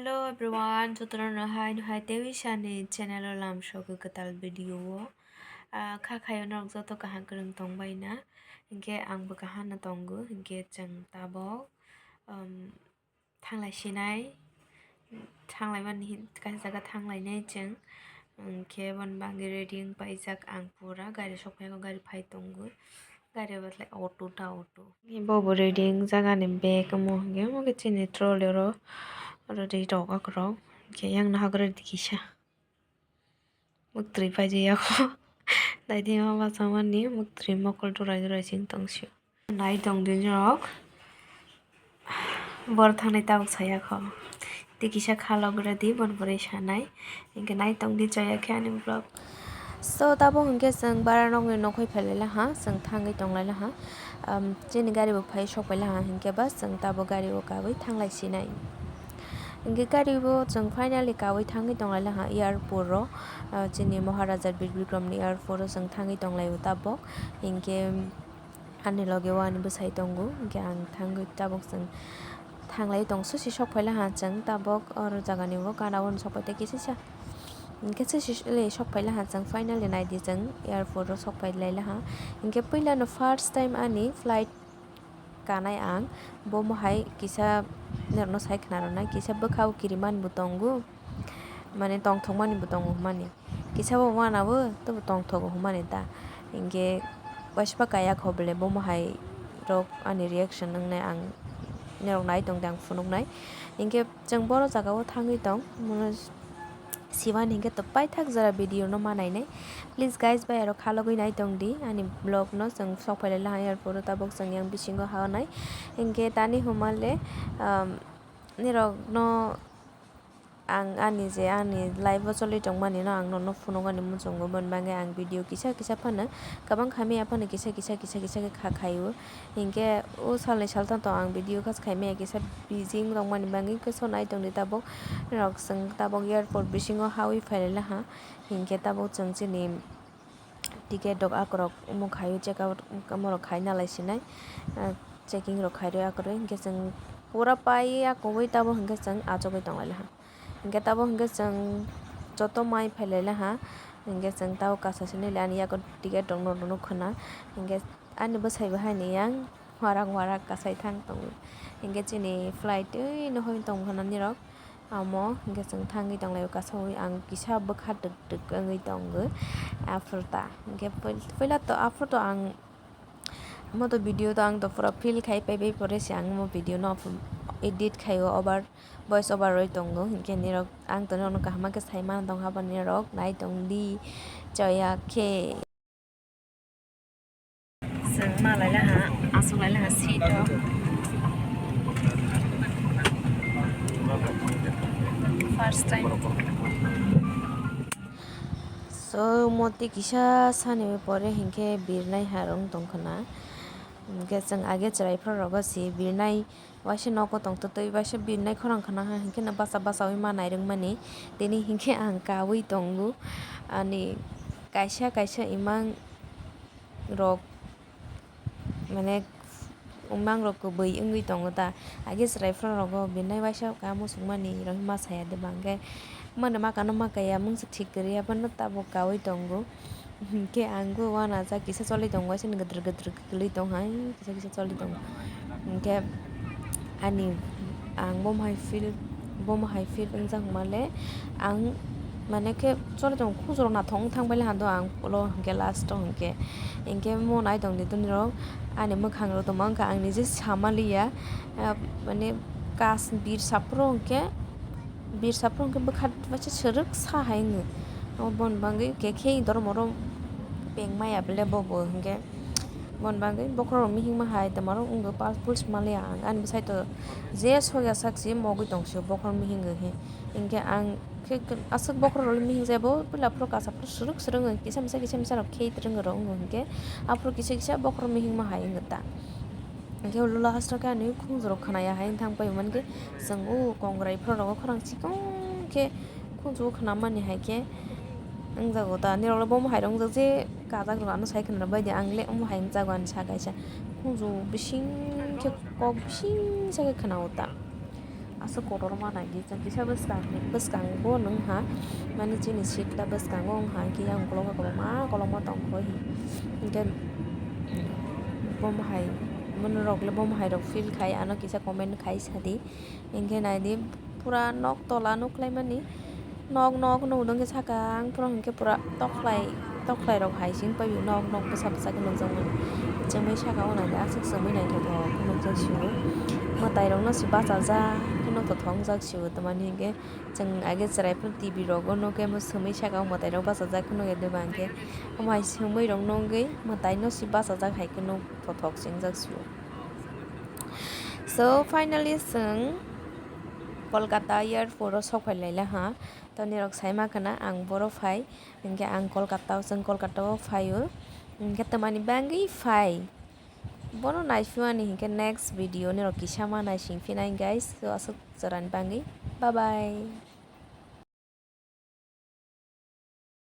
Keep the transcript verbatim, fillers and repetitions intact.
Hello everyone, jotono no hai no hai tewi sani channel o lamsogwi kwtal video o. Ah, kha khayo norok joto kaham kwrwng tongbai na, hinkhe ang bo kaham no tongo, hinkhe chwng tabok, um, thanglai sinai, thanglai mani hin-, kaisa jaga thanglai nai chwng, hinkhe boni bagwi ready wng paijak ang pura, gari sok phai o, gari phai tongo. Gari o belai auto ta auto. Bo bo ready wng jaga ni bag omo hwnkhe omo khe chini trolley oro ready rok akorok. Hwnkhe yang nahak ready kisa. Muktwi paijak yako. Daidi ma bachama ni muktwi mokol durai durai sing tong sio. Nai tong di norok. Bor thangnai tabuk saya kho. Tei kisa khalok rwdi, boni bwrwi sanai. Hinkhe nai tong di, chaya khe ani vlog. So, tabuk hinkhe chwng bara nokni nokhoi phailai laha, chwng thangwi tonglai laha. Um, chini gari bo phai sok pai laha, hinkhe ba chwng tabuk gari o kawi thanglai sinai. Hinkhe gari bo chwng finally kawi thangwi tonglai laha airport o, ah, chini Maharaja Bir Bikram ni airport o chwng thangwi tonglai o tabuk. Hinkhe, Ani loge o ani bwsai tongo, hinkhe ang thangwi tabuk chwng thanglai tong, susi sok phaila ha chwng tabuk oro jagani o gana o sok pai tei kisisa, hinkhe susi le sok phaila ha chwng finally naidi chwng airport o sok pai laila ha, hinkhe puilano first time ani flight kanai ang, bomo hai kisa norokno sai khna rwnai, kisa bwkha o kiriman bo tongo. Mane tongthokmani bo tongo hwnmani. Kisa bo uanabo tobo tongthogo hwnmani ta. Hinkhe waisa kaya kho bole bomo hai rok ani reaction wngnai ang norok nai tong de ang phunuknai. Hinkhe chwng boro jaga o thangwi tong, mono siban hinkhe to paithak jora video no ma nainai. Please guys, bai aro khalogwi nai tong di ani vlog no, chwng sok phailai laha airport o tabuk chwng yang bisingo ha nai. Hinkhe tani hwnmale, um, nirok no Ang ani je ani life o choli tongmani no ang nono phunukani muchungo, boni bagwi ang video kisa kisa phano kwbang khamya phano kisa kisa kisa kisa khe kha khaio. Hinkhe o salni saltang tong ang video khas khaimaya kisa busy wng tongmani bagwi khe so nai tongdi tabuk. Norok chwng tabuk airport bisingo hawi phailai laha, hinkhe tabuk chwng chini ticket rok akorok omo khaio, check out omo rok khai nalai sinai, ah, checking rok khairwi akoroi hinkhe chwng pura pai akogwi tabuk hinkhe chwng achugwi tonglai laha. Hinkhe tabuk hinkhe chwng joto mai phailai laha, hinkhe chwng tabuk kasa sini le ani yago ticket rok no nukho na, hinkhe ani bwsai bo haini yang warak warak kasai thang tongo, hinkhe chini flight ui nohoi tongkha na nirok. Amo hwnkhe chwng thangwi tonglaio, kasaui ang kisa bwkha twk twk wngwi tongo aphuru ta. Hwnkhe pui-, puila to aphuru to ang omo to video to ang to pura feel khai paibai pore se ang omo video no edit khaio, over, voice over rwi tongo, hwnkhe nirok ang to nono kaham khe sai mano tong haba nirok nai tong di choya khe. Chwng ma lai laha, aswk lai laha seat o. First time. So, moti kisa sani pore hinkhe birnai harung tongkhna. Hinkhe chwng age chwrai phano rogo si birnai. Waisa nogo tongtwtwi, waisa birnai khorang khna ha, hinkhe no basa basaui ma nairwkmani. Tini hinkhe ang kaui tongo. Ani kaisa kaisa imang rok, mane, imang rok kwbwi wngwi tongo ta. Age chwrai phano rogo birnai waisa ka muchungmani rok ma saya de ba, hinkhe mano ma kano ma kaya mungsa thik kwrwi ya, phano tabuk kaui tongo. Hinkhe ang bo uanajak kisa choli tongo, waisa ni gdrwk gdrwk kwlwi tong hai, kisa kisa choli tongo. Hinkhe ani ang bomo hai feel, bomo hai feel wngjak male ang mane khe choli tongo, khunjurok nathok wng thang bai le hando ang ulo hinkhe last o hinkhe, hinkhe mo nai tong di tini rok ani mwkhang rok tongma wngkha ang nije sama liya, ah, mane kas bir sapro hinkhe. Bir sapro hwnkhe bwkha waisa swrwk sa hai wngo. Omo boni bagwi khe khe dormo rok peng maya bele bobo hwnkhe. Boni bagwi bokhorok mihingma hai tongmarok wngwi pal pul sima le ang ani bwsai to je sokya sak se mogwi tong sio bokhorok mihingwi he. Hinkhe ang khe aswk bokhorok rok mihing jai bo puila phuru kasa phuru swrwk swrwk wngwi kisa misa kisa misa rok khe rwngwi rok wngwi hinkhe aphuru kisa kisa bokhorok mihingma hai wngwi ta. Hinkhe ulo last o khe ani khunjurok khwnaya hai wng thang pai mankhe. Chwng o kongrai phano rogo khorang chikon khe khunju o khwnamani hai khe wngjago ta. Nirok le bomo hai rok wngjak je kajak rok ano sai khna rw bai di, ang le omo hai wngjago ani sa kaisa. Khunju bising khe kok bising sa khe khna o ta. Aswk kotor ma nai di, chwng kisa bwskang ni bwskango nwng ha, mani chini seat ta bwskango wng ha, hwnkhe yang ukulok o kwbangma kolokma tongkho hi. Hwnkhe bomo hai, bono rok le bomo hai rok feel khai, ano kisa comment khai sadi. Hwnkhe nai di, pura nok tola nuklaimani, nok nok no hwdwng khe saka ang, pura hwnkhe pura tokhlai, tokhlai rok hai sing paio, nok nok bwsa bwsa khe nukjakmani. Chwngwi saka o nai di, aswk chwngwi naithothok khe nukjak sio. Mwtai rok no se bachajak khe nukthotho wngjak sio, tamani hwnkhe chwng age chwrai phano T V rogo nukhe omo swmwi saka o mwtai rok bachajak khe nukya diba hwnkhe, omo hai swmwi rok nugwi mwtai no se bachajak hai khe nukthotho se wngjak sio. So finally chwng Kolkata airport o sok phai laila ha, to nirok sai ma khana ang boro phai, hwnkhe ang Kolkata o, chwng Kolkata o phai o, hwnkhe tamani bangwi phai. Bono naisingmani hwnkhe next video nirok kisa ma naising phinai guys. So aswk jorani bangwi bye bye.